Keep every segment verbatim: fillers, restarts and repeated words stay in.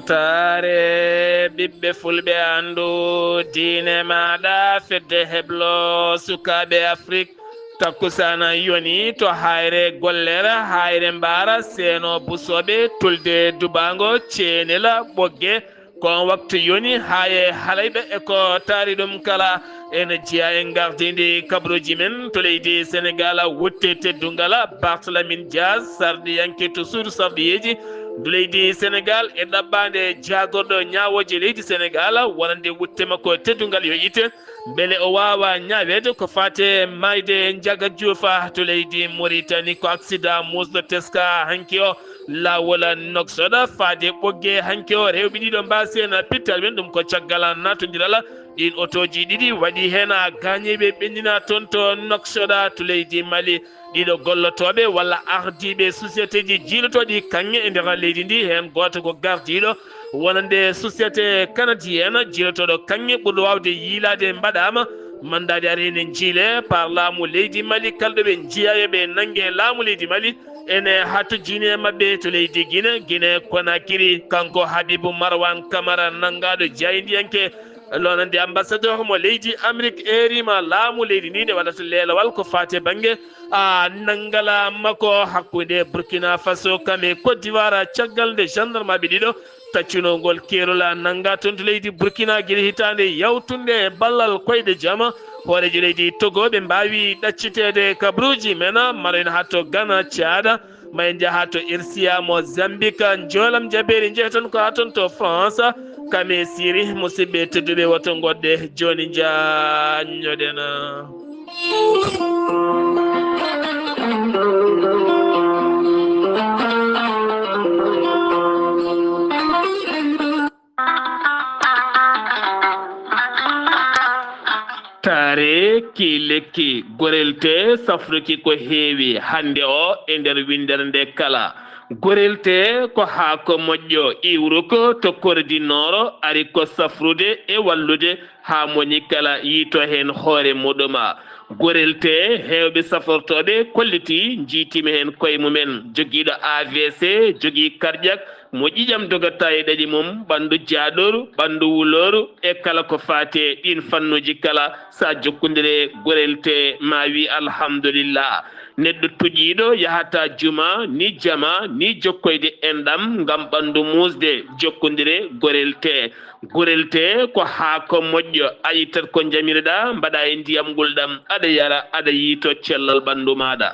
Taare ɓiɓɓe fulɓe, anndu diine maaɗa, fedde heblo sukaaɓe Afrik. Takkusaana yoni to Hayre Gollera, Hayre Mbaara, Seeno Busooɓe, Tulde Dubaango, Ceenela, Ɓogge. Ko on waktu yoni haa e Halayɓe e ko taari ɗum kala. Ene jeyaa e gardindi kabaruuji men to leydi Senegaal, wutte teddungal Barthélémy Dias, sarɗiyanke to suudu sarɗiyeeji ndu leydi Senegaal, e ɗaɓɓaande jaagorɗo ñaawooje leydi Senegaal, wonande wutte makko teddungal yo itte, mbele o waawa ñaaweede ko faati e maayde Njaga Juuf to leydi Moritani. Ko aksidaa muusɗo teska hanki o laawol Nouakchott faade Ɓogge hanki o. Rewɓe ɗiɗo mbaasi heen pittaali men, ɗum ko caggal naatondiral ɗiin otooji ɗiɗi. Waɗi heen gaañiiɓe ɓenndina toon to Nouakchott to leydi Mali. Ɗiɗo gollotooɓe walla ardiiɓe sociétéji jiilotooɗi kaŋŋe e nder leydi ndi, heen gooto ko gardiiɗo wonande société canadienne jiilotooɗo kaŋŋe ɓurɗo waawde yiilaade mbaɗaama. Mandaaji ari ene njiilee par laamu leydi Mali, kalɗo ɓe njiyaa yo ɓe nannge laamu leydi Mali. Ene hatojini e maɓɓe to leydi Gine, Gine Konakiri. Kanko Habibu Marwan Kamara, nanngaaɗo jaayndiyanke, lonande ambassadeur mo leydi Amérique, eerima laamu leydi ndi nde waɗata leelawal ko faati e bannge a nanngal makko hakkunde Burkina Faso kam e Côte d'Ivoire, caggal nde gendarmaaɓe ɗiɗo taccunoo ngol keerol nannga toon to leydi Burkina gila hitaande yawtunde e ballal koyɗe jama. Hooreejo leydi Togo, ɓe mbaawi ɗacciteede kabaruuji men, maroyen haa to Ghana, Caada, ma en njaha to Irsiya, Mozambique, njoolam jabeeri, njehen toon ko haa toon to France, kam e Siri. Musidɓe tedduɓe, woto ngoɗɗe jooni, njaññoɗen. Taare ki lekki, gorelte safruki ko heewi hannde o e nder winndere nde kala. Gorelte ko haako moƴƴo iwruko to kordi nooro, ari ko safrude e wallude haa moni kala yiito heen hoore muɗum. Gorelte, heewɓe safortooɓe kolliti, njiitima heen koye mumen. Jogiiɗo A V C, jogii cardiaque, mo ƴiƴam dogata e ɗaɗi mum, ɓanndu jaaɗooru, ɓanndu wulooru, e kala ko faati e ɗiin fannuuji kala, so a jokkondire gorelte, ma wi alhamdulillah. Neɗɗo tuƴiiɗo yahata juma, ni jama, ni jokkoyde enɗam ngam ɓanndu muusde, jokkondire gorelte. Gorelte ko haako moƴƴo, a ittat ko njamiruɗaa, mbaɗa e ndiyam ngulɗam, aɗa yara, aɗa yiito cellal ɓanndu maaɗa.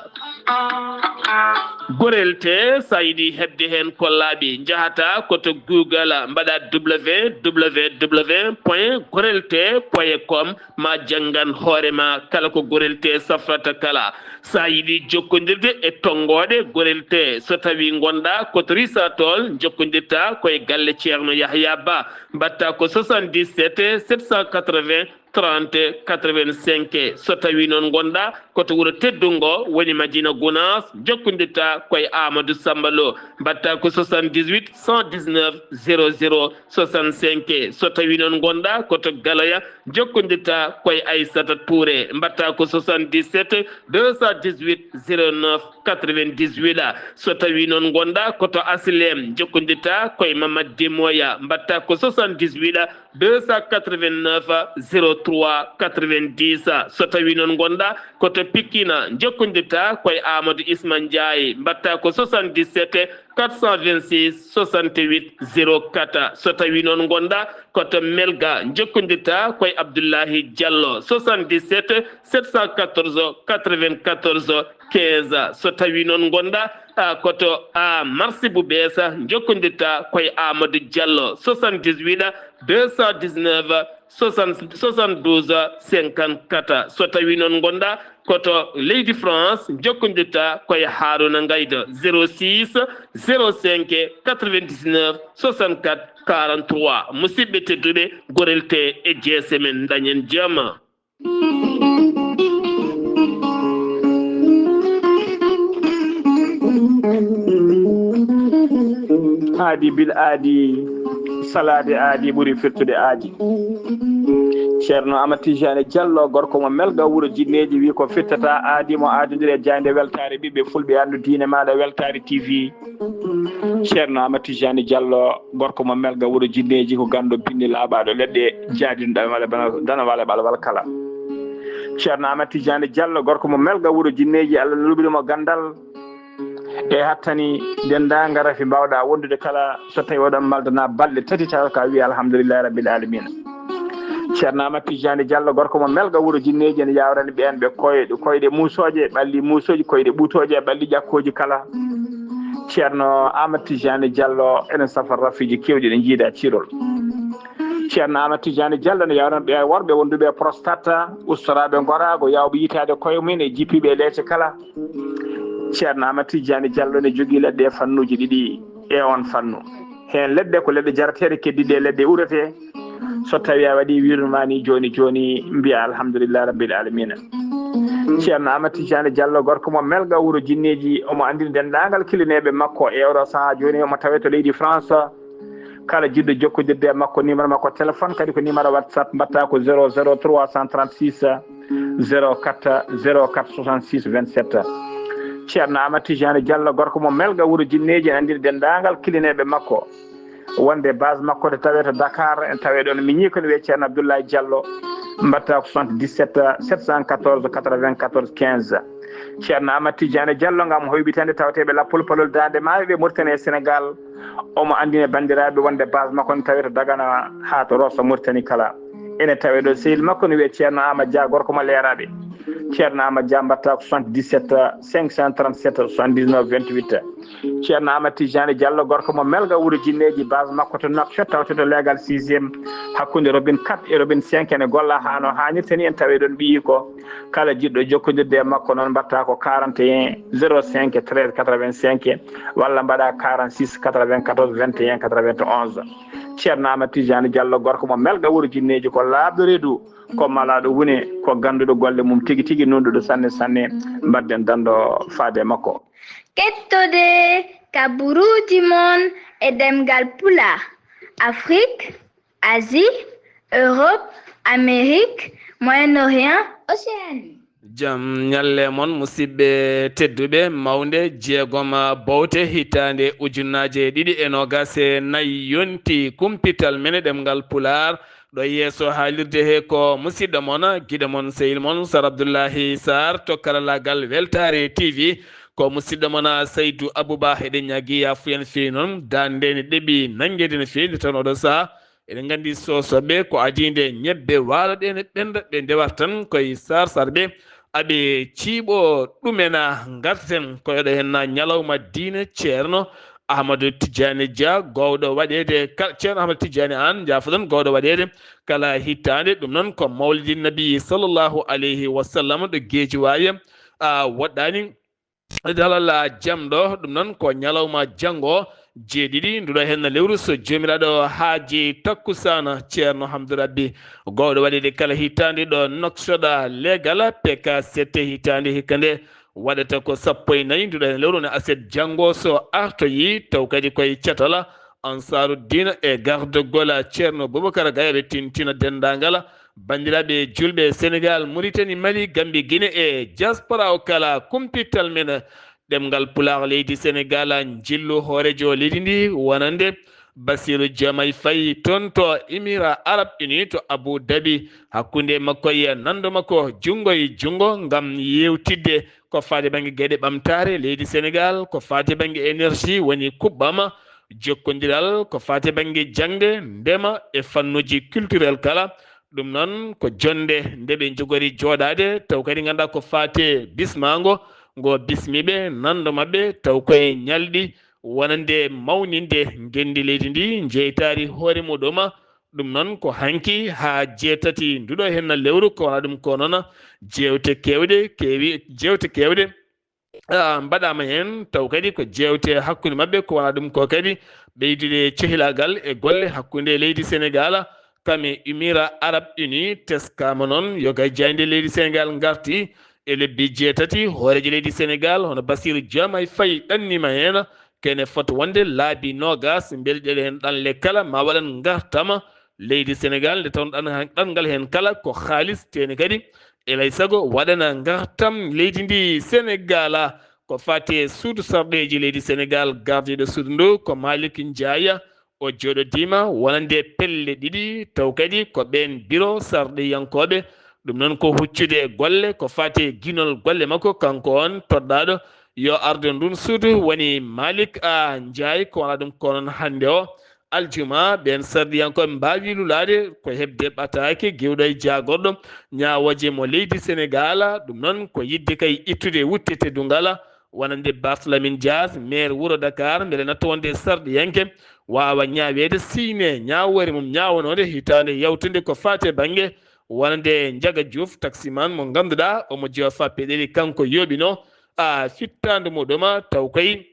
Gorelte, so a yiɗi heɓde heen ko laaɓi, njahata ko to Google, mbaɗa W W W point gorelte point com, ma janngan hoore ma kala ko gorelte safrata kala. So a yiɗi jokkondirde e tonngooɗe gorelte, so tawii ngonɗaa ko to Risatol, njokkondirta ko e galle Ceerno Yahya Ba, mbaɗta ko soixante-dix-sept sept cent quatre-vingts trente quatre-vingt-cinq. So tawii noon ngonɗaa ko to wuro teddungo woni Madina Gunaas, njokkondirta ko e Amadou Samba Lo, mbaɗta ko soixante-dix-huit cent dix-neuf zéro zéro soixante-cinq. So tawii noon ngonɗaa ko to Galoya, njokkondirta ko e Aissata Touré, mbaɗta ko soixante-dix-sept deux cent dix-huit zéro neuf quatre-vingt-dix-huit. So tawii noon ngonɗaa ko to Asilem, njokkondirta ko e Mamad Demoya, mbaɗta ko soixante-dix-huit deux cent quatre-vingt-neuf zéro trois quatre-vingt-dix. So tawii noon ngonɗaa ko to Pikine, njokkondirta ko e Amadou Isma Ndiaye, mbaɗta ko soixante-dix-sept quatre cent vingt-six soixante-huit zéro quatre. So tawii noon ngonɗaa ko to Melga, njokkondirta ko e Abdoulahi Diallo, soixante-dix-sept sept cent quatorze quatre-vingt-quatorze quinze. So tawii noon ngonɗaa, a, ko to, a, Marsi bu bees, njokkondirta ko e Amadou Diallo, soixante-dix-huit deux cent dix-neuf soixante, soixante-douze cinquante-quatre. So tawii noon ngonɗaa ko to leydi France, njokkondirta ko e Harouna Ngaydo, zéro six zéro cinq quatre-vingt-dix-neuf soixante-quatre quarante-trois. Musidɓe tedduɓe, gorelte e jeese men, dañen jam. Aadi bil aadi, salaade aadi ɓuri firtude aadi. Ceerno Amadou Tijani Diallo, gorko mo Melga, wuro Jinneeji, wi ko fittata aadi mo, aadondiri e jaaynde weltaare ɓiɓɓe fulɓe, anndu diine maaɗa, Weltaare T V. Ceerno Amadou Tijani Diallo, gorko mo Melga, wuro Jinneeji, ko ganndo binni laaɓaaɗo leɗɗe, jaadino ɗam wala bana, dana wala ɓalwal kala. Ceerno Amadou Tijani Diallo, gorko mo Melga, wuro Jinneeji, Allah luɓiri mo ganndal, e hattani denndaangal rafi mbaawɗa wondude kala, so tawi oɗon maldana balɗe tati, tawa ka wi alhamdulillahi rabbil alamina. Ceerno Amadou Tijani Diallo, gorko mo Melga, wuro Jinneeji, ene yawrani ɓeen ɓe koyɗe, koyɗe muusooje, ɓalli muusooji, koyɗe ɓuutooje, ɓalli ƴakkooji kala. Ceerno Amadou Tijani Diallo, ene safa rafiiji keewɗi ɗi njiida ciirol. Ceerno Amadou Tijani Diallo ne yawrani ɓe worɓe wonduɓe e prostate, ustoraaɓe ngoraago, yawɓe yitaade koye mum e jippiiɓe e leece kala. Ceerno Amadou Tijani Diallo ne jogii leɗɗe e fannuuji ɗiɗi e oon fannu. Heen leɗɗe ko leɗɗe jarateeɗe, keddiiɗe e leɗɗe urete. So tawii a waɗii wirnuma ni jooni jooni, mbiya alhamdulillahi rabbil alamina. Ceerno Amadou Tijani Diallo, gorko mo Melga, wuro Jinneeji, omo anndini denndaangal kilineeɓe makko e oɗo sahaa jooni, omo tawee to leydi France. Kala jiɗɗo jokkondirde e makko, numéro makko téléphone kadi ko numéro WhatsApp, mbaɗta ko zéro zéro trois cent trente-six zéro quatre zéro quatre soixante-six vingt-sept. Ceerno Amadou Tijani Diallo, gorko mo Melga, wuro Jinneeji, ene anndini denndaangal kilineeɓe makko wonde base makko ne tawee to Dakar, ene tawee ɗoon miñi ko ne wiyee Ceerno Abdoulaye Diallo, mbaɗta ko soixante-dix-sept sept cent quatorze quatre-vingt-quatorze quinze. Ceerno Amadou Tijani Diallo, ngam hoyɓitande tawateeɓe lappol palol Daande Maayo ɓe Mauritanie e Sénégal, omo anndini banndiraaɓe wonde base makko ne tawee to Dagana haa to Rosso Mauritanie kala. Ene tawee ɗo sehil makko ne wiyee Ceerno Amadou Dia, gorko mo Leeraaɓe. Ceerno Amadou Dia, mbaɗta ko soixante-dix-sept cinq cent trente-sept soixante-dix-neuf vingt-huit. Ceerno Amadou Tijani Diallo, gorko mo Melga, wuro Jinneeji, base makko to Nouakchott, tawte to leegal sixième, hakkunde robinet quatre e robinet cinq, ene golla haa no haanirta ni, ene tawee ɗoon ɓiyiiko. Kala jiɗɗo jokkondirde e makko noon, mbaɗta ko quarante et un zéro cinq treize quatre-vingt-cinq, walla mbaɗa quarante-six quatre-vingt-quatorze vingt et un quatre-vingt-onze. Ceerno Amadou Tijani Diallo, gorko mo Melga, wuro Jinneeji, ko laaɓɗo reedu, ko malaaɗo wune, ko gannduɗo golle mum tigi tigi, nunɗuɗo sanne sanne. Mbaɗden danndo faade e makko. Kettode kaburuuji mon e ɗemngal Pulaar, Afrique, Asie, Europe, Amérique, Moyen-Orient, Océanie. Jam ñalle mon, musidɓe tedduɓe, mawnde jeegom bowte hitaande ujunnaaje ɗiɗi e noogaas e nayi yonti. Kumpital men e ɗemngal Pulaar, ɗo yeeso haalirde he ko musidɗo mon, giɗo mon, sehil mon, Sar Abdullahi Sar, to karallaagal Weltaare T V. Ko musidɗo mon, Saydu Abuba. Eɗen ñaagii yaafuya no feewi noon, daande nde ɗeɓi nanngeede no feewi, nde tawnoo ɗo sahaa eɗen nganndi soosooɓe ko adiinde ñebbe waalo ɗe ne ɓennda, ɓe ndewata tan koye sar sar ɓe, aɓe ciiɓo ɗumena. Ngarten ko eɗo henna ñalawma diine, Ceerno Ahmadu Tijjaani Dia, gowɗo waɗeede kal-, Ceerno Ahmadu Tijjaani Aan, njaafoɗon, gowɗo waɗeede kala hitaande. Ɗum noon ko Mawlidi Nabi sallallahu alayhi wa sallam ɗo Geeji Waawi, a, woɗɗaani. Dalal jam ɗo, ɗum noon ko ñalawma janngo, jeeɗiɗi, nduɗo henna lewru, so Joomiraaɗo haaji, takkusaana. Ceerno Hamdu Rabbi, gowɗo waɗeede kala hitaande ɗo Nouakchott, leegal P K sept hitaande hikka nde waɗata ko sappo e nayi nduɗo henna lewru, ne aset janngo so artoyi, taw kadi koye catal Ansaaru Diina e gardagol Ceerno Boubacar Gaye, ɓe tintina denndaangal banndiraaɓe juulɓe Senegaal, Muritani, Mali, Gammbi, Gine e diaspora o kala. Kumpital men ɗemngal Pulaar leydi Senegaal, njillu hooreejo leydi ndi wonande Bassirou Diomaye Faye toon to Émirats Arabes Unis to Abu Dhabi, hakkunde makko e nanndo makko junngo e junngo ngam yeewtidde ko faati bannge geɗe ɓamtaare leydi Senegaal, ko faati bannge énergie woni kuɓɓam, jokkondiral ko faati bannge jaŋde, ndema e fannuuji culturel kala. Ɗum noon ko jonnde nde ɓe njogori jooɗaade, taw kadi ngannduɗaa ko faati e bismaango, ngo bismiiɓe nanndo maɓɓe, taw koye ñalɗi wonande mawninde ngenndi leydi ndi, jeytaari hoore muɗum. Ɗum noon ko hanki haa jeetati nduɗo henna lewru, ko wona ɗum ko noon jeewte keewɗe keewi, jeewte keewɗe, ah, mbaɗaama heen, taw kadi ko jeewte hakkunde maɓɓe, ko wona ɗum ko kadi ɓeydude cehilaagal e golle hakkunde leydi Senegaal kam e Émirats Arabes Unis. Teskaama noon yoga jaaynde leydi Senegaal ngarti e lebbi jeetati, hooreejo leydi Senegaal hono Bassirou Diomaye Faye ɗanniima heen, kene foti wonde laabi noogaas, mbele ɗeɗen ɗanle kala ma waɗan ngartama leydi Sénégal, nde tawno ɗan-, ɗanngal heen kala ko haalis, teeni kadi elay sago waɗana ngartam leydi ndi Sénégal. Ko faati e suudu sarɗeeji leydi Sénégal, gardiiɗo suudu ndu ko Malick Ndiaye, o jooɗodiima wonande pelle ɗiɗi, taw kadi ko ɓeen biro sarɗiyankooɓe. Ɗum noon ko huccude e golle, ko faati e ginol golle makko, kanko on toɗɗaaɗo yo ardo ndun suudu, woni Malick A Ndiaye. Ko wona ɗum ko noon hannde o aljuma, ɓeen sarɗiyankooɓe mbaawi lulaade ko heɓde ɓataake giwɗo e jaagorɗo ñaawooje mo leydi Sénégal. Ɗum noon ko yiɗde kay ittude wutte teddungal wonande Barthélémy Dias, maire wuro Dakar, mbele natta wonde sarɗiyanke waawa ñaaweede, siine ñaawoore mum ñaawanoonde hitaande yawtunde ko faati e bannge wonande Ndiaga Diouf, taximan mo ngannduɗaa omo jeewa fappee ɗeɗi, kanko yooɓino a fittaandu muɗum, taw koy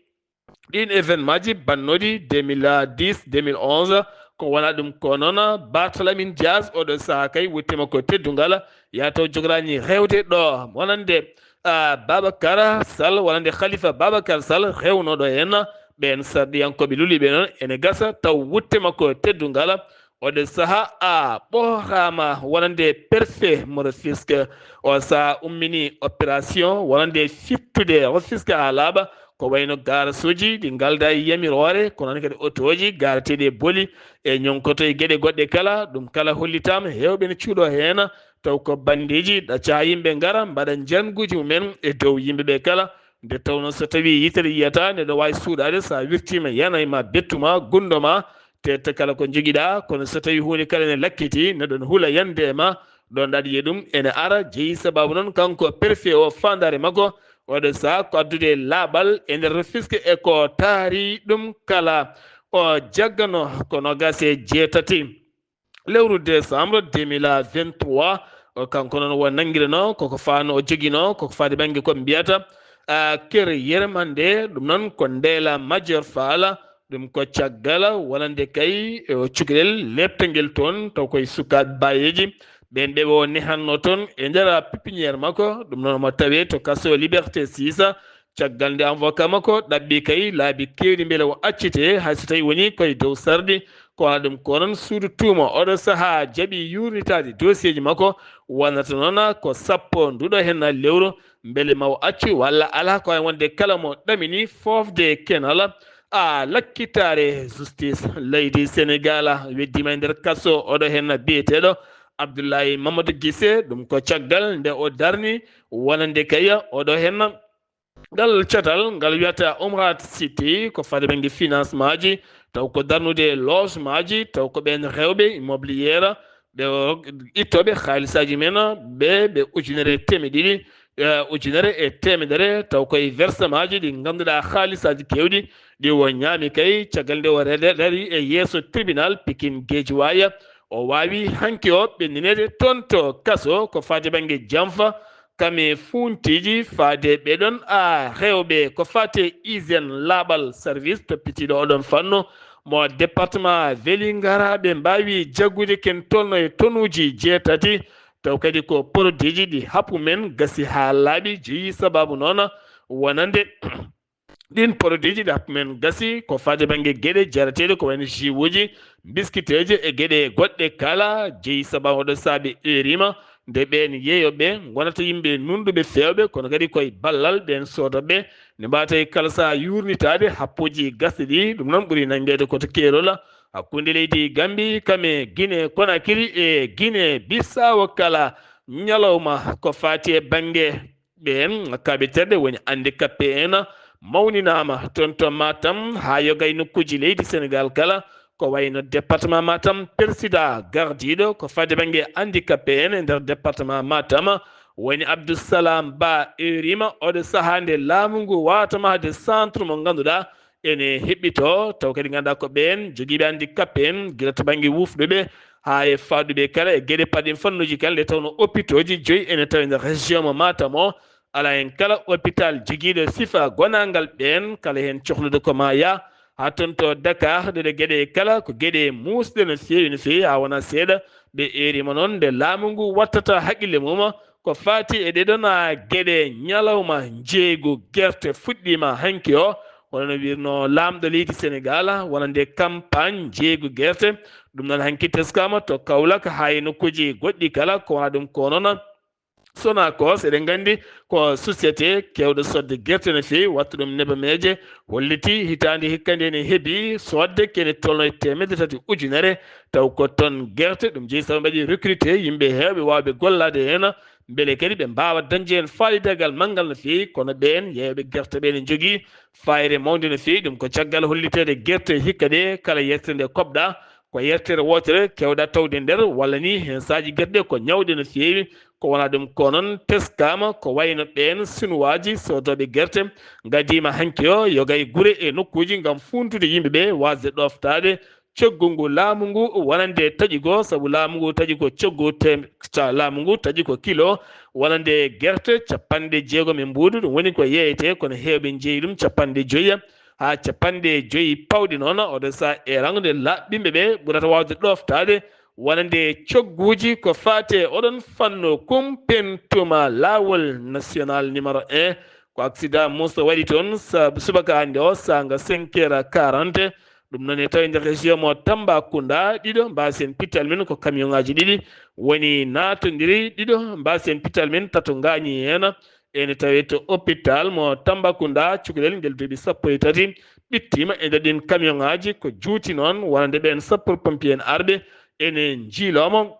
ɗiin événement ji bannooɗi deux mille dix, deux mille onze, ko wona ɗum ko noon Barthélémy Dias, oɗo sahaa kay wutte makko teddungal, yaa taw jogoraani rewde ɗo wonande, ah, Babacar Sall, wonande Khalifa Babacar Sall, rewnooɗo heen ɓeen sarɗiyankooɓe luliiɓe noon, ene gasa taw wutte makko teddungal, oɗo sahaa a ɓooraama wonande préfet mo Rufisque. O sahaa ummini opération wonande fittude Rufisque haa laaɓa, ko wayno garage uji ɗi ngaldaa e yamiroore, ko noon kadi otooji gareteeɗi e boli e ñonkoto e geɗe goɗɗe kala. Ɗum kala hollitaama, heewɓe ne cuuɗoo heen, taw ko banndeeji ɗacca yimɓe ngara mbaɗa njannguuji mumen e dow yimɓe ɓe kala. Nde tawnoo so tawii yitere yiyata, nde ɗo waawi suuɗaade, so a wirtiima, yanay ma, bettu ma, gunndo ma, tette kala ko njogiɗaa, kono so tawii huunde kala ene lakkiti, neɗɗo ne hula yande e ma, ɗon ɗaɗi e ɗum ene ara, jeyi sababu noon kanko préfet o, faandaare makko, oɗo sahaa ko addude laaɓal e nder Rufisque e ko taari ɗum kala. O jaggano ko noogaas e jeetati lewru décembre deux mille vingt-trois, o kanko noon o nanngirano koko faano, o joginoo koko faade bannge ko mbiyata, ah, kër yërmande, ɗum noon ko Ndella Madior Fall, ɗum ko caggal wonande kay, e, o cukalel leeptangel toon, taw koye sukaaɓe baayeeji, ɓeen ɓe o nehanno toon e nder pépinière makko, ɗum noon omo tawee to kaso Liberté six, caggal nde avocat makko ɗaɓɓi kay laabi keewɗi mbele o accite, hay so tawii woni koye dow sarɗi, ko wona ɗum ko noon suudu tuuma oɗo sahaa jaɓi yuurnitaade dossier ji makko, wonata noon ko sappo nduɗo heen lewru, mbele ma o accu walla alaa, ko wayi wonde kala mo ɗamini foofde kenal a lakkitaare justice leydi Sénégal. Weddiima e nder kaso oɗo heen biyeteeɗo Abdoulaye Mamadou Guissé, ɗum ko caggal nde o darni wonande kay oɗo heen ngal catal ngal wiyata Umrat City, ko faade bannge financement ji, taw ko darnude logement ji, taw ko ɓeen rewɓe immobilière, ɓe o ittooɓe haalisaaji men, ɓe, ɓe ujunere e teemedde ɗiɗi, eh, ujunere e teemedere, taw koye versement ji ɗi ngannduɗaa haalisaaji keewɗi, ɗi o ñaami kay, caggal nde o rede-, dari e yeeso tribunal Pikine Guédiawaye, o waawi hanki o ɓennineede toon to kaso, ko faade bannge janfa, kame fuuntiiji faade ɓee ɗoon a rewɓe, ko faate hygiène, laaɓal, service toppitiiɗo oɗon fannu mo département Vélingara, ɓe mbaawi jaggude ken tolno e tonuuji jeetati, taw kadi ko produitji ɗi happu men gasi haa laaɓi, jeyi sababu noon wonande ɗiin produitji ɗi happu men gasi ko faade bannge geɗe jarateeɗe ko wayno jus uji, biskiteeje e geɗe goɗɗe kala, jeyi sababu oɗo saabi eeriima nde ɓeen yeeyooɓe ngonata yimɓe nunɗuɓe feewɓe, kono kadi koye ballal ɓeen soodooɓe ne mbaawata e kala sahaa yuurnitaade happuuji gasɗi ɗi. Ɗum noon ɓuri nanngeede ko to keerol hakkunde leydi Gambi kame Guinée Conakry e Guinée Bissau kala ñalawma ko faati e bannge ɓeen kaɓeterɗe woni handicapé en mawninaama toon to Matam haa yoga e nokkuuji leydi Sénégal kala, ko wayno département Matam, persidaa gardiiɗo ko faade bannge handicapé en e nder département Matam woni Abdou Salam Ba, eeriima oɗo sahaa nde laamu ngu waawata mahde centre mo ngannduɗaa ene heɓɓitoo, taw kadi ngannduɗaa ko ɓeen jogiiɓe handicapé en gila to bannge wufɗuɓe haa e faaɗuɓe kala e geɗe paɗɗen fannuuji kala, nde tawnoo hôpitauxji joyi ene tawi nder région mo Matam o, alaa heen kala hôpital jogiiɗo sifa gonaangal ɓeen, kala heen cohluɗo ko ma yah haa toon to Dakar. Ɗeɗe geɗe kala ko geɗe muusɗe no feewi, no feewi, haa wonaa seeɗa ɓe eeriima noon nde laamu ngu wattata haqqille mum ko faati e ɗeɗon geɗe. Ñalawma njeeygu gerte fuɗɗiima hanki o, Hono no wirno laamɗo leydi Senegal, wonande campagne njeeygu gerte. Ɗum noon hanki teskaama to Kaolack, haa e nokkuuji goɗɗi kala, ko wona ɗum ko noon Sonacos, eɗen nganndi ko société keewɗo soodde gerte no feewi, watta ɗum nebameeje, holliti hitaande hikka nde ne heɓi soodde kene tolno e teemedde tati ujunere, taw ko ton gerte. Ɗum jeyi sabu mbaɗi recruté yimɓe heewɓe waawɓe gollaade heen, mbele kadi ɓe mbaawa dañde heen faalidagal manngal no feewi. Kono ɓeen yeeyooɓe gerte ɓe ne njogii fayre mawnde no feewi. Ɗum ko caggal holliteede gerte hikka ɗe kala yerte nde koɓɗa ko yertere wootere kewɗa tawde nder, walla ni heen saaji gerte ɗe ko ñawɗe no feewi. Ko wona ɗum ko noon teskaama ko wayno ɓeen sinuwaaji soodooɓe gerte ngadiima hanki o yoga e gure e nokkuuji ngam funtude yimɓe ɓe waasde ɗooftaade coggu ngu laamu ngu wonande taƴi goo, sabu laamu ngu taƴi ko coggu tem-, ca-, laamu ngu taƴi ko kilo wonande gerte capanɗe jeegom e mbuuɗu, ɗum woni ko yeeyetee, kono heewɓe njeyi ɗum capanɗe joyi haa capanɗe joyi pawɗi noon. Oɗo sahaa e rangde laaɓɓinɓe ɓe ɓurata waawde ɗooftaade wonande cogguuji ko faati e oɗon fannu. Kumpentuma laawol national numéro un, ko accident musto waɗi toon sa-, subaka hannde o saanga cinq heures quarante. Ɗum noon e tawi nder région mo Tambacounda, ɗiɗo mbaasi heen pital men ko camion ŋaaji ɗiɗi woni naatondiri, ɗiɗo mbaasi heen pital men, tato ngaañi heen. Ene tawee to hôpital mo Tambacounda, cukalel ngel duuɓi sappo e tati ɓittiima e nder ɗiin camion ŋaaji. Ko juuti noon wonande ɓeen sapeur pompier en arɓe ene njiilomo.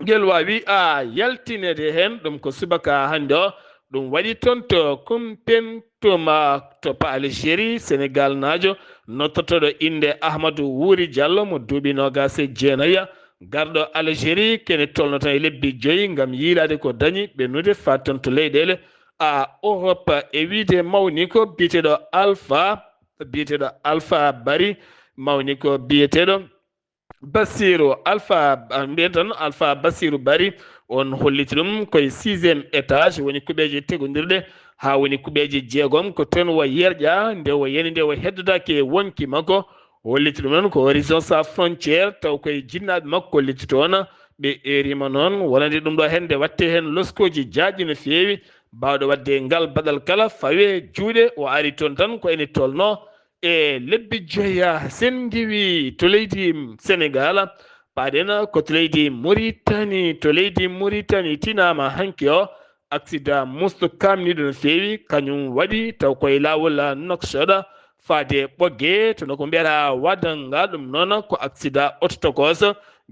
Ngel waawi a yaltineede heen, ɗum ko subaka hannde o. Ɗum waɗi toon to Kumpentuma to pa Algérie, Senegal naajo nottotooɗo innde Ahmadou Wuri Diallo mo duuɓi noogaas e jeenayi, garɗo Algérie kene tolnoto e lebbi joyi ngam yiilaade ko dañi ɓennude faati toon to leyɗeele a Europe. E wiyde mawni ko biyeteeɗo Alpha, biyeteeɗo Alpha Bari, mawni ko biyeteeɗo Bassirou Alpha, ah, mbiyen tan Alpha Bassirou Bari, on holliti ɗum koye sixième étage, woni kuɓeeje tegondirɗe, haa woni kuɓeeje jeegom, ko toon o yerƴa, nde o yani, nde o heddodaaki e wonki makko. Holliti ɗum noon ko Horizon Sans Frontières, taw koye jinnaaɓe makko holliti toon, ɓe eeriima noon, wonande ɗum ɗo heen, nde waɗte heen loskooji jaajɗi no feewi, baawɗo waɗde ngal baɗal kala, fawe juuɗe, o ari toon tan ko ene tolno e lebbi joya. Sen ngiwi to leydi Senegal, paaɗen ko to leydi Muritani. To leydi Muritani tinaama hanki o, aksida musto kaamniiɗo no feewi, kañum waɗi taw koye laawol Nouakchott faade Ɓoggee, to nokku mbiyata Wadanga. Ɗum noon ko aksida oto tokos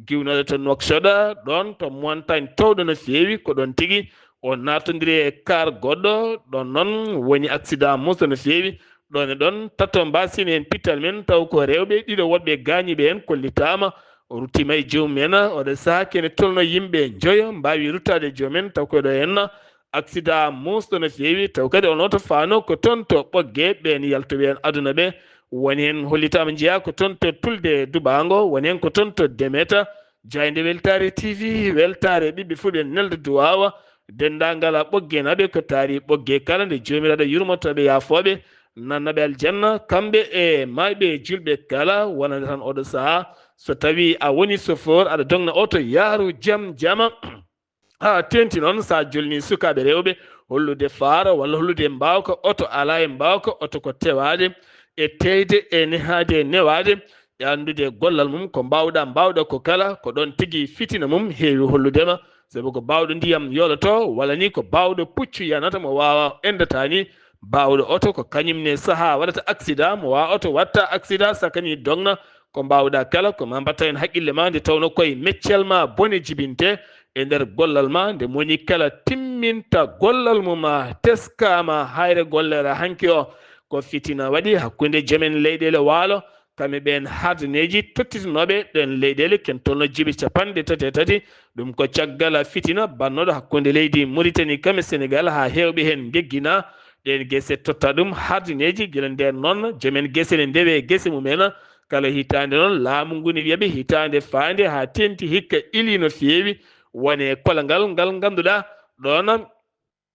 giwnooɗo to Nouakchott, ɗoon to montagne towɗo no feewi, ko ɗoon tigi o naatondiri e kaar goɗɗo. Ɗoon noon woni aksida musto no feewi. Ɗoon e ɗoon, tato mbaasini en pital men, taw ko rewɓe ɗiɗo woɗɓe gaañiiɓe heen kollitaama, o ruttiima e joomum en. Oɗo sahaa kene tolno yimɓe njoyo mbaawi ruttaade e joomum en, taw ko ɗo heen aksida muusɗo no feewi, taw kadi on oto faano ko toon to Ɓoggee, ɓeen yaltooɓe heen aduna ɓe, woni heen hollitaama njeyaa ko toon to Tulde Dubaango, woni heen ko toon to Demeta. Jaaynde Weltaare T V, weltaare ɓiɓɓe fulɓe nelda duwaawa, denndaangal Ɓoggeenaaɓe ko taari Ɓoggee kala, nde Joomiraaɗo yurmotooɓe yaafooɓe, nannaɓe aljanna, kamɓe e maayɓe e julɓe kala. Wonande tan oɗo sahaa, so tawii a woni sofoor, aɗa dogna oto, yahru jam jama, haa teeŋti noon, so a jolnii sukaaɓe rewɓe, hollude faaro walla hollude mbaawka, oto alaa e mbaawka, oto ko tewaade e teeyde e nehaade e newaade, e anndude gollal mum, ko mbaawɗaa mbaawɗaa ko kala, ko ɗoon tigi fitina mum heewi hollude ma, sabu ko baawɗo ndiyam yooloto, walla ni ko baawɗo puccu yanata mo waawa enndata ni, baawɗo oto ko kañum ne sahaa waɗata aksida, mo waawa oto watta aksida, sakanii dogna, ko mbaawɗaa kala, ko ma mbatta heen haqqille ma, nde tawnoo koye meccal ma bone jibinte e nder gollal ma, nde moni kala timminta gollal mum ma, teskaama hayre gollere hanki o, ko fitina waɗi hakkunde joomen leyɗeele waalo, kamɓe ɓeen hardineeji tottitinooɓe ɗeen leyɗeele, ken tolno jibi capanɗe tati e tati. Ɗum ko caggal fitina bannooɗo hakkunde leydi Muritani kam e Senegal, haa heewɓe heen ngeggina ɗeen gese, totta ɗum hardineeji. Gila ndeen noon, joomen gese ne ndewe gese mum en. Kala hitaande noon, laamu ngu ne wiya ɓe hitaande faande haa teeŋti hikka ilii no feewi, wone kolangal ngal ngannduɗaa ɗoon,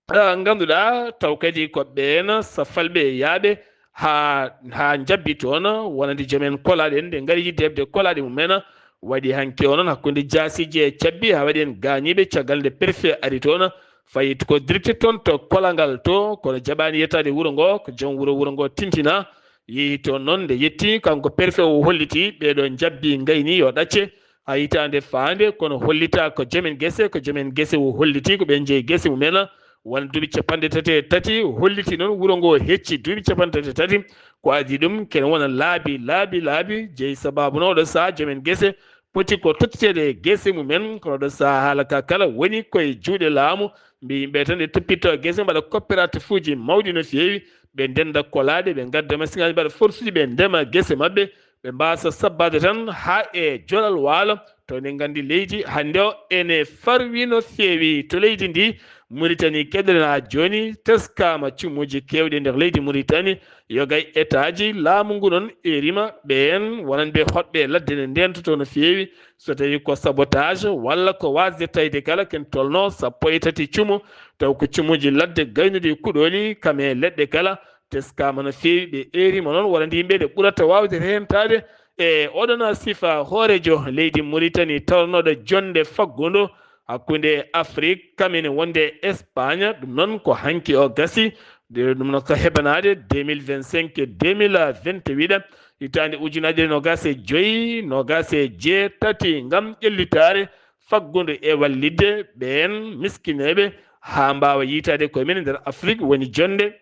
ah, ngannduɗaa taw kadi ko ɓeen safalɓe yaaɓe haa, haa njabbi toon, wonande joomen kolaaɗe en, nde ngari yidde heɓde kolaaɗe mum en, waɗi hanki o noon hakkunde jaasiiji e cabbi, haa waɗi heen gaañiiɓe, caggal nde préfet ari toon, fayi ko dirti toon to kolangal to, kono jaɓaani yettaade wuro ngo, ko joom wuro, wuro ngo tintina, Yehi toon noon, nde yetti, kanko préfet o holliti ɓeeɗo njabbi ngayni yo ɗacce haa hitaande faande, kono hollitaa ko joomen gese, ko joomen gese o holliti ko ɓe njeyi gese mumen. Won duuɓi capanɗe tati e tati, o holliti noon wuro ngo hecci duuɓi capanɗe tati e tati. Ko adii ɗum, kene wona laabi, laabi, laabi, jeyi sabaabu noon oɗo sahaa joomen gese poti ko tottiteede e gese mumen, kono oɗo sahaa haala ka kala woni koye juuɗe laamu. Mbi yimɓe tan ɓe toppitoo gese, mbaɗa coopératifuuji mawɗi no feewi, ɓe ndennda kolaaɗe, ɓe ngadda masiŋaaji, mbaɗa forsuuji, ɓe ndema gese maɓɓe, ɓe mbaasa sabbaade tan haa e jolal waalo. To eɗen nganndi leydi hannde o ene farwi no feewi. To leydi ndi, Muritani keɗoɗen haa jooni, teskaama cumuuji keewɗi e nder leydi Muritani, yoga e etaaji laamu ngu noon erima ɓeen wonande hoɗɓe ladde ne ndeentoto no feewi. So tawii ko sabotage walla ko waasde tawde kala, ken tolno sappo e tati cumu, taw ko cumuuji ladde gaynuɗi kuɗooli kam e leɗɗe kala, teskaama no feewi. Ɓe erima noon wonande yimɓe nde ɓurata waawde rentaade e oɗon sifa hooreejo leydi Muritani tawnooɗo jonnde faggundo hakkunde Afrik kam ene wonde Espagne. Ɗum noon ko hanki o gasi, de ɗum noon ko hebanaade deux mille vingt-cinq, deux mille vingt-huit, hitaande ujunaaje nogas e joyi, nogas e jeetati ngam ƴellitaare faggudu e wallitde ɓeen miskineeɓe haa mbaawa yiytaade koye men e nder Afrik, woni jonnde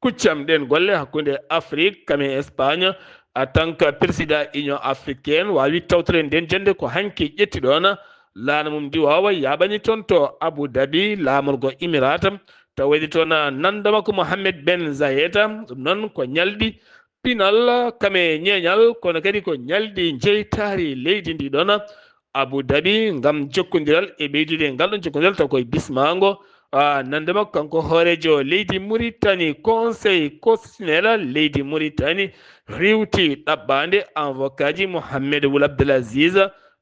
kuccam ɗeen golle hakkunde Afrik kam e Espagne. En tant que président Union africaine, waawi tawtoreede ndeen jonnde ko hanki ƴetti ɗoon laana mum ndiwoowa yaaɓani toon to Abu Dhabi, laamorgo Emirata, taw waɗi toon nannda makko Mohammed Ben Zayed. Ɗum noon ko ñalɗi pinal kam e ñeeñal, kono kadi ko ñalɗi jeytaari leydi ndi ɗoon Abu Dhabi ngam jokkondiral e ɓeydude ngal ɗoon jokkondiral, taw koye bismaango, ah, nannde makko kanko hooreejo leydi Muritani, Conseil constitutionnel leydi Muritani riiwti ɗaɓɓaande avocat ji Mohammed Wul Abdel Aziz.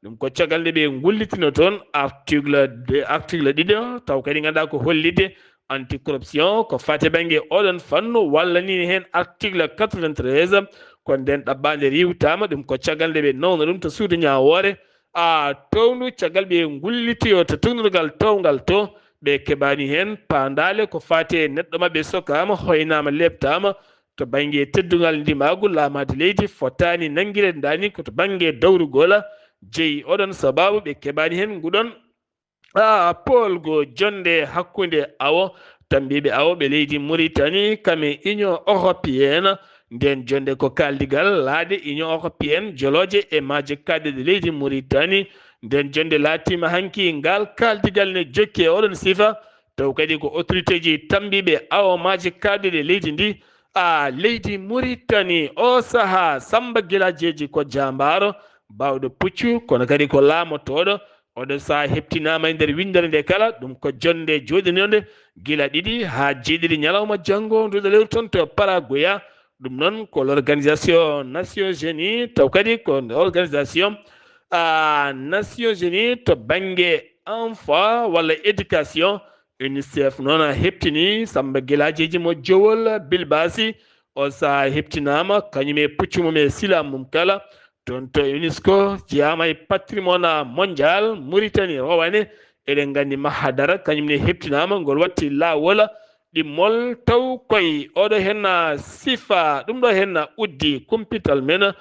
Ɗum ko caggal nde ɓe ngullitino toon article de, article ɗiɗo, taw kadi ngannduɗaa ko hollitde anti-corruption ko faati bannge oɗon fannu, walla ni heen article quatre-vingt-treize, ko ndeen ɗaɓɓaande riiwtaama. Ɗum ko caggal nde ɓe nawna ɗum to suudu ñaawoore, a, towndu, caggal ɓe ngullitoyo to tuugnorgal toowngal to, ɓe keɓaani heen paandaale ko faati e neɗɗo maɓɓe sokaama, hoynaama, leeptaama to bannge teddungal ndimaagu, laamaade leydi fotaani nanngireede ndaani ko to bannge dawrugol. Jeyi oɗon sabaabu ɓe keɓaani heen nguɗon, a, poolgo jonnde hakkunde awo, tammbiiɓe awo ɓe leydi Muritani kam e Union européenne. Ndeen jonnde ko kaaldigal laaɗe Union européenne jolooje e maaje kaaɗɗe ɗe leydi Muritani. Ndeen jonnde laatiima hanki ngal kaaldigal ne jokki e oɗon sifa, taw kadi ko autorité ji tammbiiɓe awo maaje kaaɗɗe ɗe leydi ndi, a, leydi Muritani. O sahaa Samba Gilaajeeji ko jaambaaro, baawɗo puccu, kono kadi ko laamotooɗo. Oɗo sahaa heɓtinaama e nder winndere nde kala, ɗum ko jonnde jooɗinonde gila ɗiɗi haa jeeɗiɗi ñalawma janngo, nduɗo lewru toon to Paraguay. Ɗum noon ko l'organisation Nations Unies, taw kadi ko organisation, a, Nations Unies to bannge enfant walla éducation. UNICEF noon a heɓtini Samba Gilaajeeji mo Jowol Bilbasi. O sahaa heɓtinaama kañum e puccu mum e sila mum kala. Toon to UNESCO jeyaama e patrimoine mondial, Muritani rowane. Eɗen nganndi Mahadara kañum ne heɓtinaama, ngol watti laawol ɗimmol taw koye oɗo henna sifa, ɗum ɗo henna uddi kumpital men.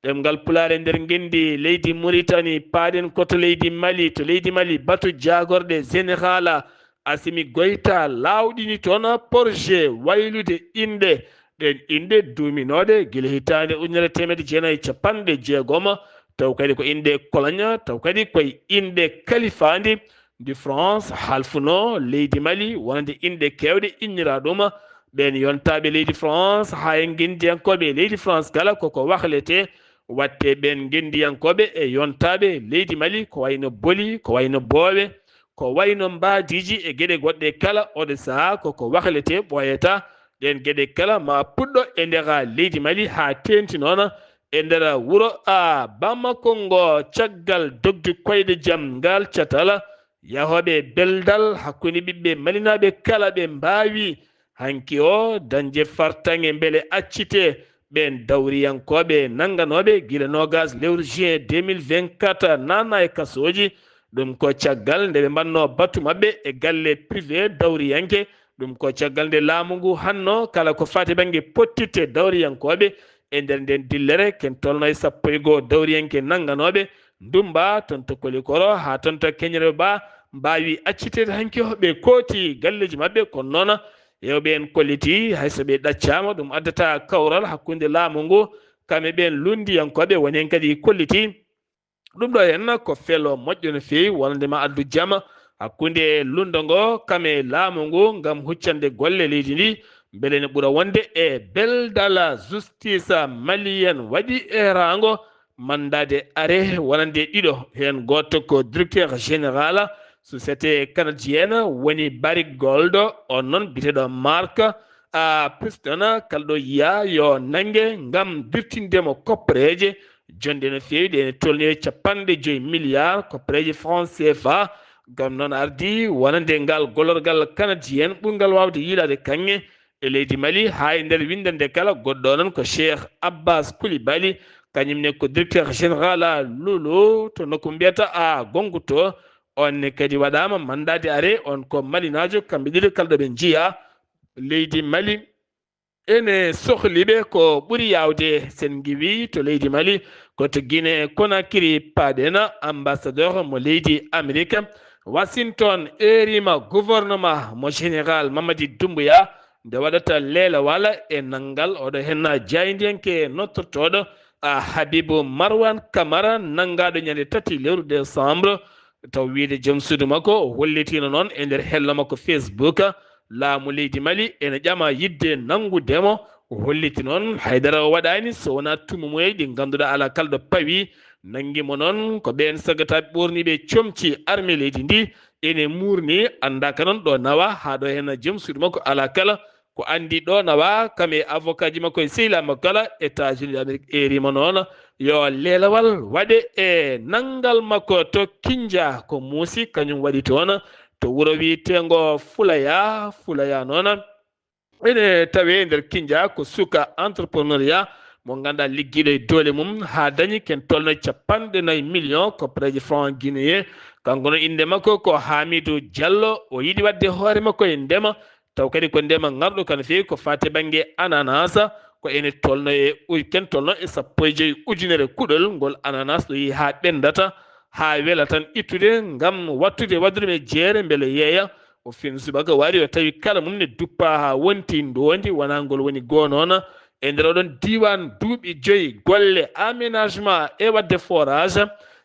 Ɗemngal Pulaar e nder ngenndi leydi Muritani, paaɗen ko to leydi Mali, to leydi Mali batu jaagorɗe Général Assimi Goïta laawɗini toon projet waylude inɗe. Ɗeen inɗe duuminooɗe gila hitaande ujunere teemedde jeenayi e capanɗe jeegom, taw kadi ko inɗe koloña, taw kadi koye inɗe kalifaandi ndi France halfunoo leydi Mali, wonande inɗe keewɗe innira ɗum. Ɓeen yontaaɓe leydi France haa e ngenndiyankooɓe leydi France kala koko wahletee. Watte ɓeen ngenndiyankooɓe e yontaaɓe leydi Mali, ko wayno boli, ko wayno boowe, ko wayno mbaadiiji e geɗe goɗɗe kala, oɗo sahaa koko wahletee, ɓooyata. Ɗeen geɗe kala ma puɗɗo e nder leydi Mali haa teeŋti noon e nder wuro, a, Bamako ngo, caggal dogde koyɗe jam ngal catal, yahooɓe e beldal hakkunde ɓiɓɓe malinaaɓe kala ɓe mbaawi hanki o dañde fartaŋŋe mbele accitee ɓeen dawriyankooɓe nannganooɓe gila noogas lewru juin deux mille vingt-quatre naatna e kasooji. Ɗum ko caggal nde ɓe mbaɗnoo batu maɓɓe e galle privé dawriyanke Ɗum ko caggal nde laamu ngu hanno kala ko faati bannge pottitte dawriyankooɓe e nder nden dillere, ken tolno e sappo e goo dawriyanke nannganooɓe ndummba toon to Kolikoro haa toon to Keñre Ba, mbaawi acciteede hanki ɓe kooti galleeji maɓɓe. Kono noon, heewɓe en kolliti, hay so ɓe ɗaccaama, ɗum addata kawral hakkunde laamu ngu, kam e ɓeen lunndiyankooɓe. Woni heen kadi kolliti, ɗum ɗo heen ko felo moƴƴo no feewi, wonande ma addu jam hakkunde lunnda ngo kam e laamu ngu, ngam huccande golle leydi ndi, mbele ne ɓura wonde e belɗo. La justice malienne waɗi eeraango mandat d'arrêt wonande ɗiɗo, heen gooto ko directeur général société canadienne woni Barrick Gold, on noon biyeteeɗo Mark, a, Piston, kala ɗo yiya yo nannge ngam dirtinde mo koppareeje jonɗe no feewi, ɗe ene tolni e capanɗe joyi milliards koppareeje franc C F A. Ngam noon ardi wonande ngal gollorgal canadien ɓurngal waawde yiilaade kaŋŋe e leydi Mali, haa e nder winndannde kala. Goɗɗo noon ko Cheikh Abbas Coulibaly, kañum ne ko directeur général a Lulu to nokku mbiyata a Gongu to. On ne kadi waɗaama mandat d'arrêt, on ko Malinaajo, kamɓe ɗiɗo kala ɗo ɓe njiya leydi Mali ene sohli ɓe ko ɓuri yaawde. Sen ngiwi to leydi Mali, ko to Guinée Conakry paaɗen, ambassadeur mo leydi Amérique Washington eerima gouvernement mo général Mamadi Doumbouya nde waɗata leelewal e nanngal oɗo heen jaayndiyanke nodtortooɗo a Habibou Marwan Camara, nanngaaɗo ñande tati lewru décembre. Taw wiyde joom suudu makko o hollitiino noon e nder hello makko Facebook, laamu leydi Mali ene ƴama yiɗde nanngude mo. O holliti noon haydara o waɗaani so wonaa tummumuyee ɗi ngannduɗaa alaa kala ɗo pawi. Nanngi mo noon ko ɓeen sagataaɓe ɓoorniiɓe comci armée leydi ndi, ene muurni, anndaaka noon ɗo nawa, haa ɗo heen joom suudu makko alaa kala ko anndi ɗo nawa, kam e avocat ji makko e sehilaaɓe makko kala. États-Unis d'Amérique eerima noon yo leelewal waɗe e nanngal makko to Kinja, ko muusi kañum waɗi toon to wuro wiyeteengo Fulaya. Fulaya noon ene tawee nder Kinja, ko suka entrepreneuriat mo ngannduɗaa liggiiɗo e doole mum haa dañi ken tolno capanɗe nayi million koppareeje franc guinéen. Kanko noon innde makko ko Hamidou Diallo, o yiɗi waɗde hoore makko e ndema, taw kadi ko ndema ngarɗo kano feewi ko faati bannge ananas, ko ene tolno e u-, ken tolno e sappo e joyi ujunere kuɗol ngol ananas ɗo yehi haa ɓenndata, haa wela tan ittude ngam wattude waɗde ɗum e jeere mbele yeeya. O fin subaka waari o tawi kala mum ne duppa haa wonti ndoondi, wonaa ngol woni goo noon. E nder oɗon diiwaan duuɓi joyi golle aménagement e waɗde forage,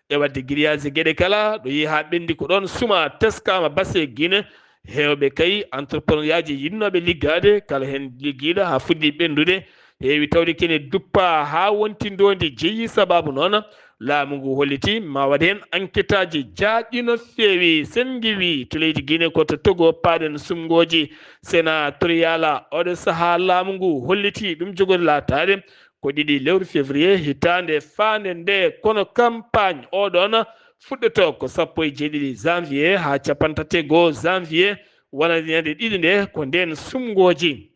e waɗde grillage e geɗe kala, ɗo yehi haa ɓenndi ko ɗoon suma teskaama base Guinée. Heewɓe kay entrepreneur yaaji yiɗnooɓe liggaade, kala heen liggiiɗo haa fuɗɗi ɓenndude, heewi tawde kene duppa haa wonti ndoondi jeyi. Sabaabu noon, laamu ngu holliti ma waɗ heen enquêtaaji jaajɗi no feewi. Sen ngiwi to leydi Guinée ko to Togo paaɗen sumngooji sénatorial. Oɗo sahaa laamu ngu holliti ɗum jogori laataade ko ɗiɗi lewru février hitaande faande nde, kono campagne oɗon fuɗɗoto ko sappo e jeeɗiɗi janvier haa cappanɗe tati e goo janvier, wonande ñande ɗiɗi nde ko ndeen sumngooji.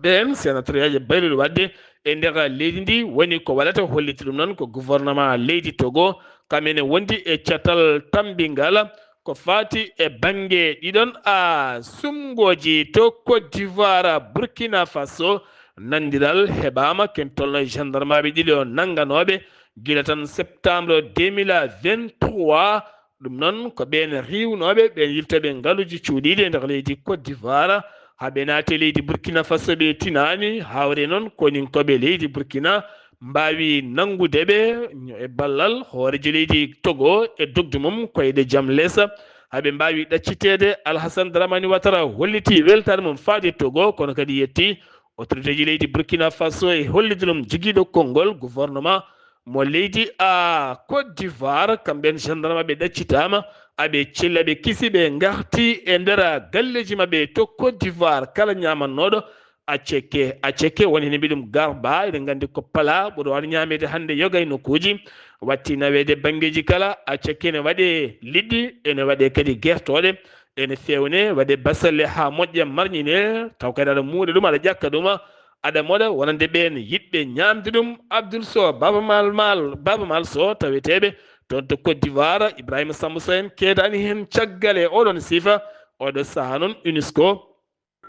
Ɓeen sénatoriaji bayluɗo waɗde e nder leydi ndi woni ko waɗata, holliti ɗum noon ko gouvernement leydi Togo, kam ene wondi e catal tammbingal ko faati e bannge ɗiɗon a sumngooji. To Côte d'Ivoire, Burkina Faso, nanndiral heɓaama ken tolno e gendarmaaɓe ɗiɗo nannganooɓe gila tan septembre deux mille vingt-trois. Ɗum noon ko ɓeen riiwnooɓe, ɓeen yiltooɓe ngaluuji cuuɗiiɗi e nder leydi Côte d'Ivoire, haa ɓe naati e leydi Burkina Faso, ɓe tinaani. Hawre noon koninkooɓe leydi Burkina mbaawi nanngude ɓe e ballal hooreejo leydi Togo e dogdu mum koyɗe jam les, haa ɓe mbaawi ɗacciteede. Alhassane Dramani Ouattara holliti weltaare mum faade Togo, kono kadi yetti autorité ji leydi Burkina Faso e hollitde ɗum jogiiɗo konngol gouvernement mo leydi a Côte d'Ivoire. Kamɓe en gendarme ɓe ɗaccitaama, aɓe celli, aɓe kisi, ɓe ngarti e nder galleeji maɓɓe to Côte d'Ivoire. Kala ñaamannooɗo a cekke, a cekke woni hene mbiɗum garba, eɗen nganndi ko pala ɓuri waawde ñaameede hannde yoga e nokkuuji, watti naweede banngeeji kala. A cekke ene waɗe liɗɗi, ene waɗe kadi gertooɗe, ene feewne waɗe basalle haa moƴƴa marñine, taw kadi aɗa muuɗa ɗum, aɗa ƴakka ɗum, aɗa moɗa wonande ɓeen yiɗɓe ñaamde ɗum. Abdoul Sow, Baaba Maal, Maal, Baaba Maal Sow, taweteeɓe toon to Côte d'Ivoire, Ibrahima Samba Sow en keedaani heen caggal e oɗon sifa. Oɗo sahaa noon UNESCO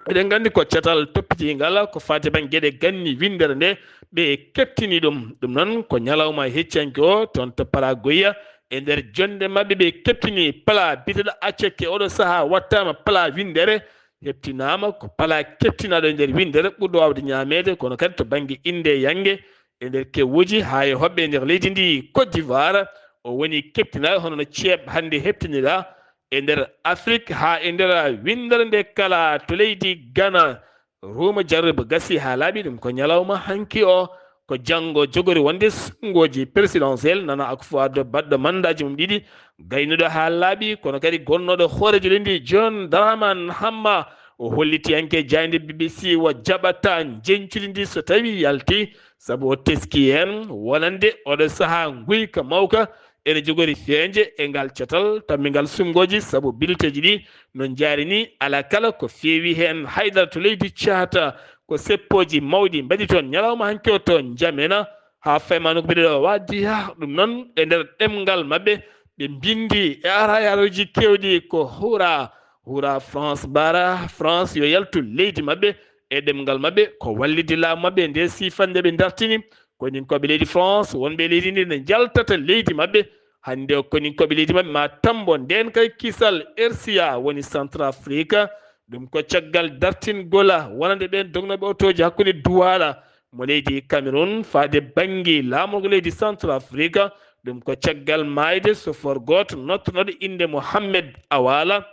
Eɗen nganndi ko catal toppitiingal ko faati bannge geɗe ganni winndere nde, ɓe keɓtini ɗum. Ɗum noon ko ñalawma heccanke o toon to Paragoya, e nder jonnde maɓɓe ɓe keɓtini pala biyeteeɗo Aceke. Oɗo sahaa wattaama pala winndere, heɓtinaama ko pala keɓtinaaɗo e nder winndere ɓurɗo waawde ñaameede, kono kadi to bannge innde yannge, e nder kewuuji, haa e hoɓɓe e nder leydi ndi Côte d'Ivoire, o woni keɓtinaaɗo hono no ceeb hannde heɓtiniraa e nder Afrik, haa e nder winndere nde kala. To leydi Ghana, Ruuma Jarriba gasi haa laaɓi, ɗum ko ñalawma hanki o, ko janngo jogori wonde suɓngooji présidentiel, Nana Akufo-Addo baɗɗo mandaaji mum ɗiɗi, gaynuɗo haa laaɓi, kono kadi gonnooɗo hooreejo leydi John Dramani Mahama, o holliti hanki e jaaynde B B C o jaɓataa njeñcudi ndi so tawii yalti, sabu o teski heen wonande oɗo sahaa nguyka mawka ene jogori feeñde e ngal catal tammbingal suɓngooji, sabu bilteeji ɗi no njaari ni, alaa kala ko feewi heen. Haydara to leydi Caata, ko seppooji mawɗi mbaɗi toon ñalawma hanki o to Njamena, haa fayma nokku biyeteeɗo Wadiya. Ɗum noon, e nder ɗemngal maɓɓe, ɓe mbinndi e arayaaruuji keewɗi ko hura, hura France bara, France yo yaltu leydi maɓɓe. E ɗemngal maɓɓe, ko wallidi laamu maɓɓe nde siifannde ɓe ndartini. Koninkooɓe leydi France, wonɓe e leydi ndi, ne njaltata leydi maɓɓe. Hannde o, koninkooɓe leydi maɓɓe ma tambo ndeen kay kisal. R C A woni Centrafrique. Ɗum ko caggal dartingol wonande ɓeen dognooɓe otooji hakkunde Douala mo leydi Cameroun faade bannge laamorgo leydi Centrafrique. Ɗum ko caggal maayde sofor gooto nottanooɗo innde Mohamed Awala,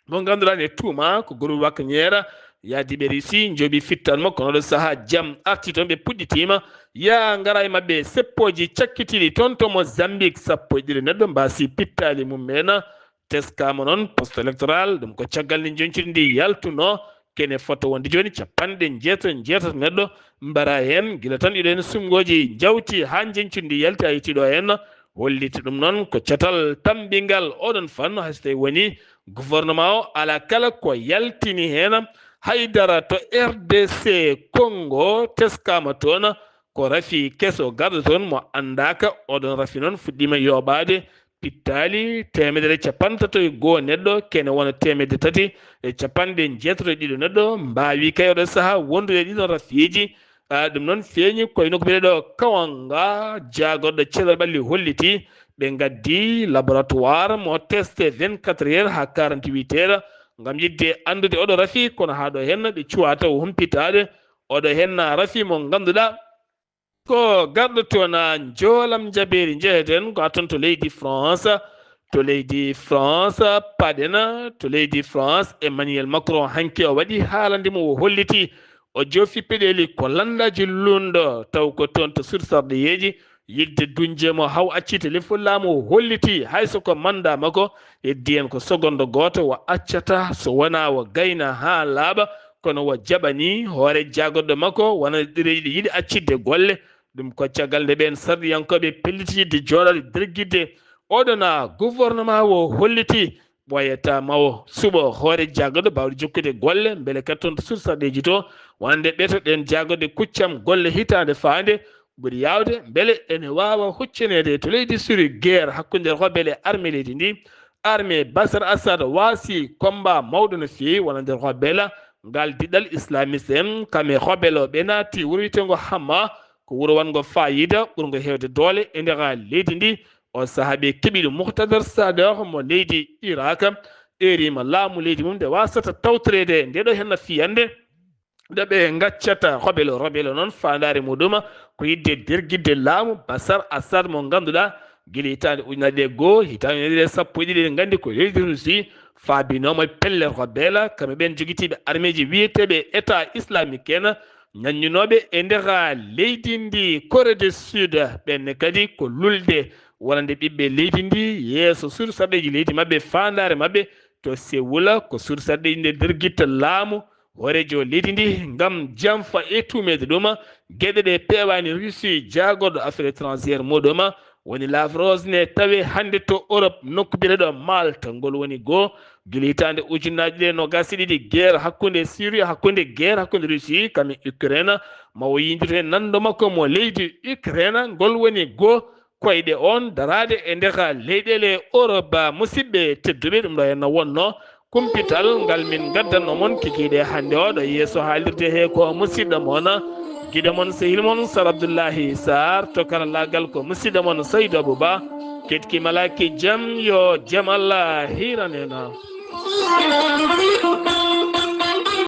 mo ngannduɗaa ne tuuma ko groupe Wagner, yahdiiɓe Russie njooɓi fittan mo, kono oɗo sahaa jam arti toon, ɓe puɗɗitiima yaa ngara e maɓɓe seppooji cakkitiiɗi toon to Mozambique, sappo e ɗiɗo neɗɗo mbaasi pittaali mum en. Teskaama noon poste électoral, ɗum ko caggal nde njoñcudi ndi yaltunoo, kene fota wonde jooni capanɗe njeetato, njeetato neɗɗo mbara heen, gila tan iɗo heen suɓngooji njawti haa njeñcudi ndi yalti haa yettii ɗo heen. Holliti ɗum noon ko catal tammbingal oɗon fannu, hay so tawii woni gouvernement o alaa kala ko yaltini heen. Haydara to R D C Congo teskaama toon, ko rafi keso garɗo toon mo anndaaka. Oɗon rafi noon fuɗɗiima yooɓaade pittaali teemedere e capanɗe tato e goo neɗɗo, kene wona teemedde tati e capanɗe njeetato e ɗiɗo neɗɗo mbaawi kay oɗo sahaa wondude e ɗiɗon rafiiji. Ah, ɗum noon feeñi koye nokku biyeteeɗo Kawanga, jaagorɗo cellal ɓalli holliti ɓe ngaddi laboratoire mo testé vingt-quatre heures haa quarante-huit heures ngam yiɗde anndude oɗo rafi, kono haa ɗo heen ɓe cuwaa taw humpitaade oɗo heen rafi mo ngannduɗaa ko garɗo toon. Njoolam jabeeri njeheten ko toon to leydi France. To leydi France, paɗen to leydi France, Emmanuel Macron hanki o waɗi haalande mo, o holliti o joofi peɗeeli ko lanndaaji lunndo, taw ko toon to sursarɗiyeeji yiɗde duñde mo haa o accite lefol laamu. O holliti hay so ko manndaa makko heddi heen ko sogondo gooto, o accataa so wonaa o gayna haa laaɓa, kono o jaɓanii hoore jaagorɗo makko wona ɗereeji ɗi yiɗi accitde golle. Ɗum ko caggal nde ɓeen sarɗiyankooɓe pelliti yiɗde jooɗaade dergitde oɗona gouvernement o holliti ɓooyataa ma o suɓo hoore jaagorɗo baawɗo jokkude golle, mbele kadi toon to sursarɗeeji to, wonande ɓeto ɗeen jaagorɗe kuccam golle hitaande faande ɓuri yaawde, mbele ene waawa huccaneede to leydi Siri guerre hakkunde rebelle e armée leydi ndi. Armée Bashar Assad waasi combat mawɗo no feewi wonande rebelle, ngal diɗɗal islamiste en, kam e rebelle o ɓe naati wuro wiyeteengo Hama, ko wuro wonngo faayiida ɓurngo heewde doole e nder leydi ndi. O sahaa ɓe keɓi ɗum. Muqtadar Sadr mo leydi Irak eeriima laamu leydi mum nde waasata tawtoreede nde ɗo henna fiyannde, nde ɓe ngaccata rebelle o. Rebelle o noon faandaare muɗum ko yiɗde dergitde laamu Bashar Assad mo ngannduɗaa gila hitaande ujunaaje ɗiɗi e goo, hitaande ujunaaje ɗiɗi e sappo e ɗiɗi, eɗen nganndi ko leydi Russie faabinooma e pelle rebelle, kamɓe ɓeen jogitiiɓe armeeji wiyeteeɓe État islamique en, ñaññunooɓe e nder leydi ndi Corée du Sud. Ɓeen ne kadi ko lulde wonande ɓiɓɓe leydi ndi yeeso sursarɗeeji leydi maɓɓe, faandaare maɓɓe to Séoul ko sursarɗeeji nde dergitta laamu hooreejo leydi ndi ngam janfa e tuumeede ɗum geɗe ɗe peewaani Russie. Jaagorɗo affaire étrangère muɗum woni Lavrov ne tawe hannde to Europe, nokku biyeteeɗo Malte, ngol woni goo gila hitaande ujunaaji ɗiɗi e noogaas e ɗiɗi, guerre hakkunde Syrie, hakkunde guerre hakkunde Russie kam e Ukraine, ma o yiyndito e nanndo makko mo leydi Ukraine, ngol woni goo koyɗe oon daraade e nder leyɗeele Europe. Musidɓe tedduɓe, ɗum ɗo henna wonnoo Kumpital ngal min ngaddanno mon kikiiɗe hannde oɗo yeeso haalirde he ko musidɗo mon, giɗo mon, sehil mon, Sar Abdullahi Sar, to karallaagal ko musidɗo mon Saydu Abuba. Keɗki malaaki jam, yo jam Allah hiranena.